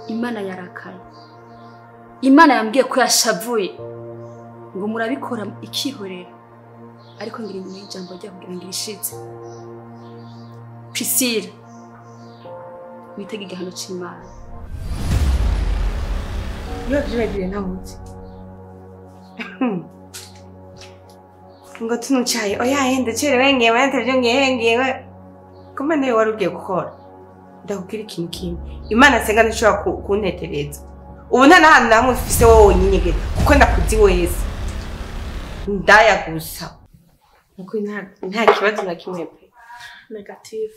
Imana yarakaye. Imana yambwiye ko yashavuye ngo murabikora ikihorera, ariko ngira inyuma y'ijambo rya kugira ngo irishitse. Priscilla, witege igihano c'Imana. Iyo vyibagiwe ntawuzi. Ngo tunucaye oya ndacerewe ngewe ntavyo ngewe kumbe nawe wari ugiye gukora. Ndakubwira ikintu kimwe, Imana nsenga ntishobora kuntetereza. Ubu nta nahantu na hamwe ufise wowe wonyine kuko ndakuzi wese. Ndaya gusa. Nuko nta kibazo na kimwe pe. Negative.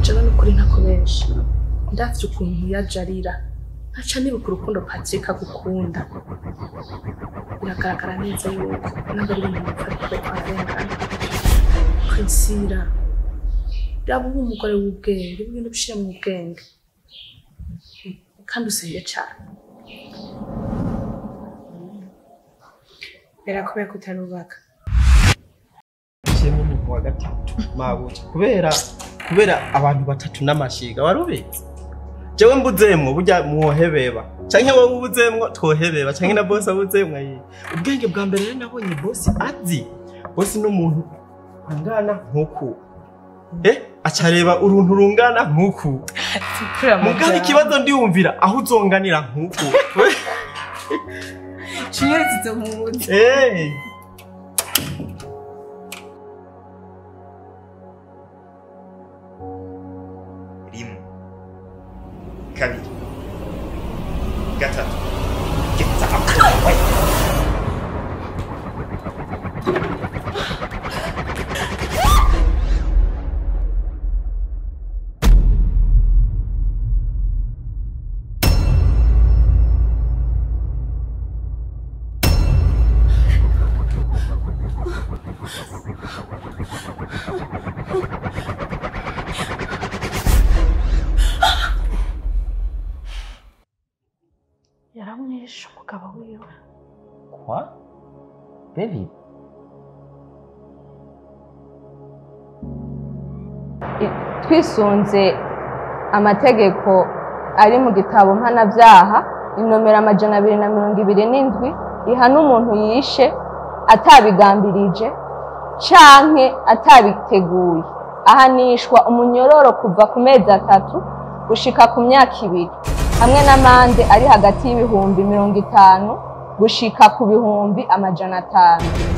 Jewe nukuri ntakoresha. Ndavye ukuntu yajarira. Ntaca nibuka urukundo Patrick agukunda. Biragaragara neza yuko ntabwo ari ibintu bipfa ariko ararengana. Priscilla, yaba uba umugore w'ubwenge, ibintu bishira mu bwenge. Kandi usenge cyane. Birakomeye kutarubaka. Kimwe mu wa gatatu mabuja kubera abantu batatu n'amashiga warubitse. Jewe mbuzemwo burya mwohebeba canke wowe ubuzemwo twohebeba canke na boss abuzemwo ayi. Ubwenge bwa mbere rero nabonye boss azi. Boss n'umuntu angana nkuku. Acareba uruntu rungana nkuku. Mugabe ikibazo ndiwumvira aho uzonganira nkuku. Chinyeretse muzi. Rimwe, kabiri, gatatu. Get out of my way. Yaramwishe umugabo wiwe. Quoi? David? Twisunze amategeko ari mu gitabo mpanavyaha inomero 227 ihana umuntu yishe atabigambirije canke atabiteguye, ahanishwa umunyororo kuva ku mezi 3 gushika ku myaka 2 hamwe n'amande ari hagati y'ibihumbi 50 gushika ku bihumbi 500.